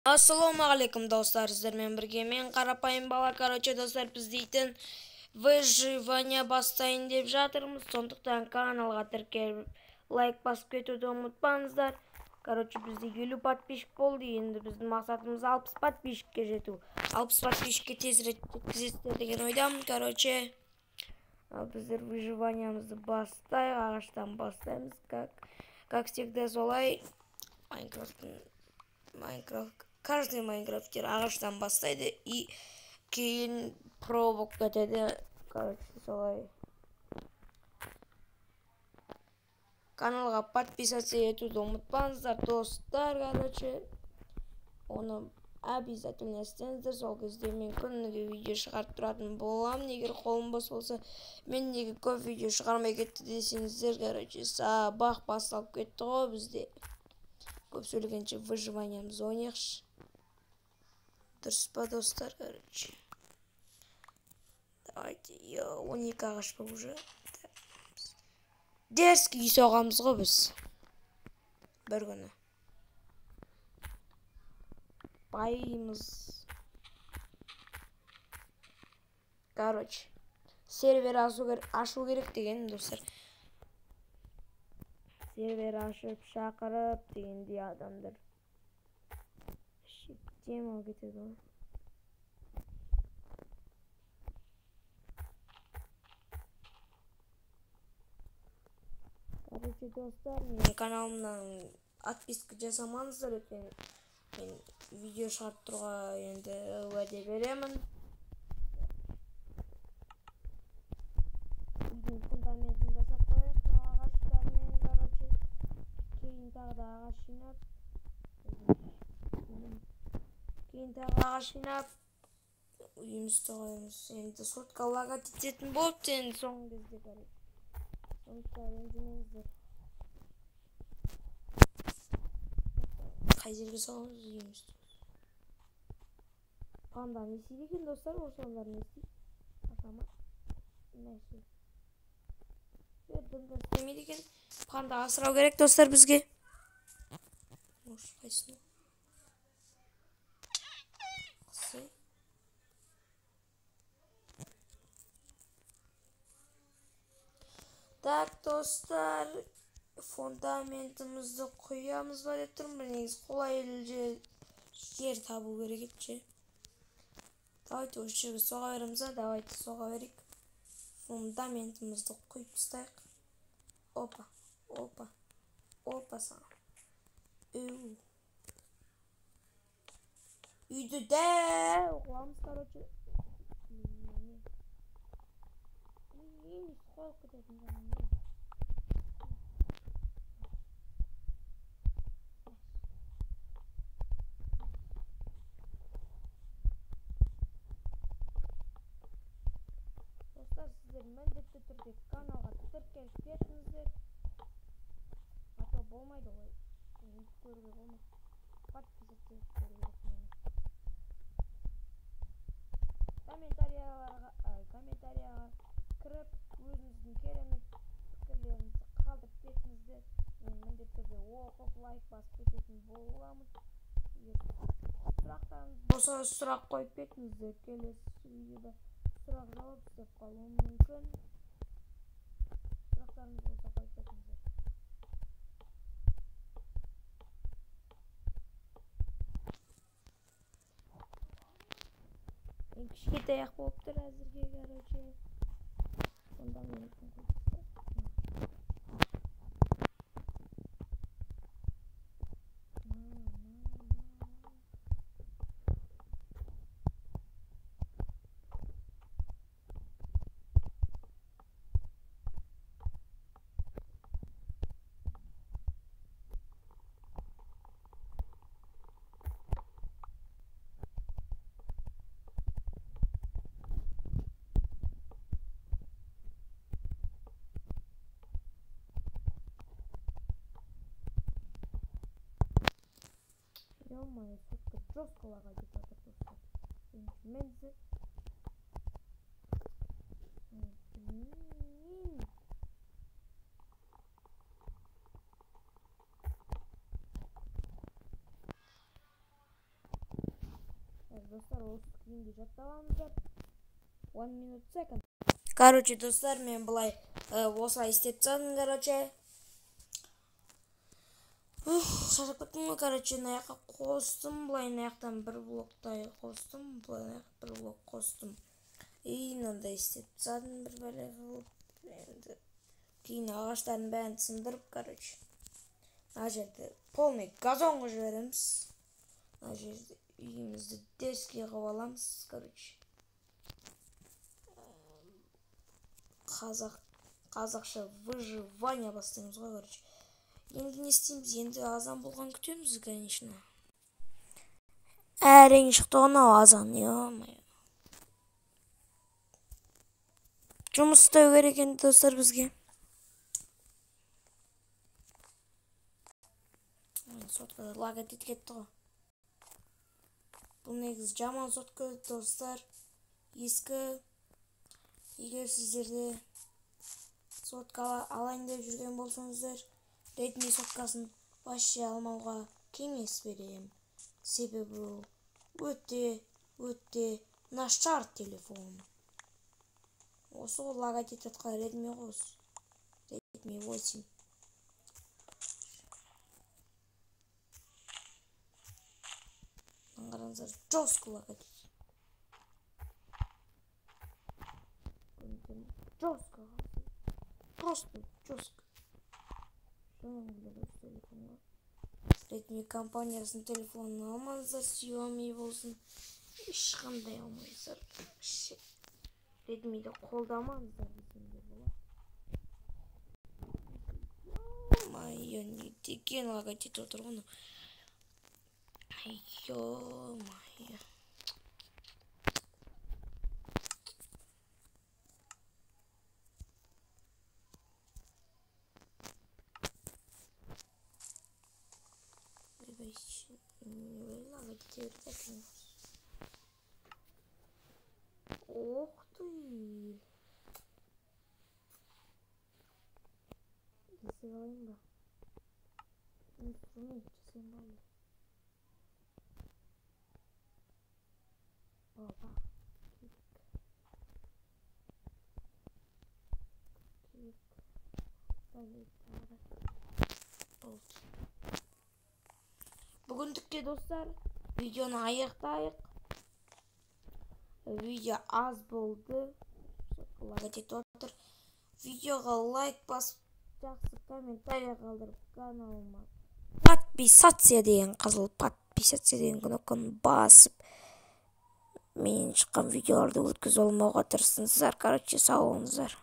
Ассалаумағалейкум достар, сіздермен бірге мен қарапайым бала. Короче, достар, біз дейтін выживание бастайын деп жатырмыз. Сондықтан каналға тіркеліп, лайк басып кетуді ұмытпаңыздар. Короче, бізде 50 подписчик болды. Енді біздің мақсатымыз 60 подписчикке жету. 60 подписчикке тезірек жеткізесіздер деген ойдамын. Короче, ал біздер выживаниямызды бастайық, ағаштан бастаймыз. Как всегда солай. Майнкрафт, каждый майнкрафтер ағаштан бастайды и кейін про болып кетеді. Короче, солай. Каналға подписаться етуді ұмытпаңыздар, достар. Короче, оны обязательно істеңіздер. Сол кезде мен күніге видео шығарып тұратын боламын. Егер қолым бос болса, мен неге көп видео шығармай кетті десеңіздер, короче, сабақ басталып кетті ғой бізде. Көп сөйлегенше выживаниямыз ойнайықшы. Дұрыс па, достар, короче? Давайте, 12 ағаш па уже? Дерзкий үй соғамыз ғой біз. Бір күні. Байымыз. Короче, сервер ашу керек дегенім, достар. Сервер ашып, шақырып дегендей адамдар. Тема кетеді ғой. Короче, достар, менің каналымнан отписка жасамаңыздар, өйткені мен видео шығарып тұруға енді уәде беремін. Үйдің фундаментін жасап қояйық ағаштармен, короче. Кейін тағы да ағаш жинап, кейін тағы ағаш жинап үйімізді қоямыз. Енді сотка лагать ететін болыпты енді соңғы кезде, короче. Сондықтан ренжімеңіздер. Қай жерге соғамыз үйімізді? Панда не істейді екен, достар? Осылар не істейді? Ашама. Нәрсе. Дымда істемейді екен. Панда асырау керек, достар, бізге. Может, қайсыны? Қысы. Так, достар, фундаментімізді құямыз ба деп тұрмын. Негізі қолайлы жер табу керек еді ше. Давайте осы жерге соға береміз, а? Давайте соға берейік. Фундаментімізді құйып тастайық. Опа, опа, опа саған. Үйді дәу қыламыз, короче. Қойып кететін жағым. Достар, сіздер міндетті түрде каналға тіркеліп кетіңіздер. А то болмайды ғой. Өйтіп көруге болмайды. Подписаться етіп көру керек мені. Комментарияға кіріп, өзіңіздің керемет пікірлеріңізді қалдырып кетіңіздер. Мен міндетті түрде оқып, лайк басып кететін боламын. Егер сұрақтарыңыз болса, сұрақ қойып кетіңіздер. Келесі видеода сұрақ жауап істеп қалуым мүмкін. Сұрақтарыңыз болса қойып кетіңіздер. Мен кішкентай ақ болып тұр әзірге, короче. Фундаментін қойып тастайық. Ё-моё, сотка жестко лагать етіп жатыр, достар. Ренжімеңіздер. Блин. Достар, осы күйінде жаттап алыңыздар. 1 minute second. Короче, достар, мен былай осылай істеп тастадым, короче. Шаршап кеттім ғой, короче, мына жаққа қостым, былай мына жақтан бір блоктай қостым, былай мына жаққа бір блок қостым. И мынандай істеп тастадым бір бәле қылып. Енді кейін ағаштардың бәрін сындырып, короче, мына жерді полный газон қылып жібереміз. Мына жерді үйімізді дерзкий қылып аламыз, короче. Қазақша выживание бастаймыз ғой, короче. Енді не істейміз? Енді азан болған күтеміз, конечно. Әрең шықты ғой мынау азан, ё-моё. Жұмыс істеу керек енді, достар, бізге. Сотка лаг етіп кетті ғой. Бұл негізі жаман сотка, достар. Ескі. Егер сіздерде сотка алайын деп жүрген болсаңыздар, Redmi соткасын вообще алмауға кеңес беремін. Себебі ол өте нашар телефон. Осы ғой лагать етіп жатқан Redmi ғой осы. Redmi 8. Қараңыздар, жестко лагать етеді. Жестко. Просто жестко. Redmi компаниясының телефонын алмаңыздар, Xiaomi болсын, ешқандай алмаңыздар. Redmi'ді қолдамаңыздар десем де болады. Ё-моё, не деген лагать етіп отыр ғой мынау. Ё-моё. Ох ты! Жасай алайын ба? Инструмент жасайын ба? Баба, кирк. Кирк. Болды. Бүгіндікке, достар, видеоны аяқтайық. Видео аз болды. Лагать етіп отыр. Видеоға лайк басып, жақсы комментарий қалдырып, каналыма подписаться деген қызыл подписаться деген кнопканы басып, мен шыққан видеоларды өткізіп алмауға тырысыңыздар. Короче, сау болыңыздар.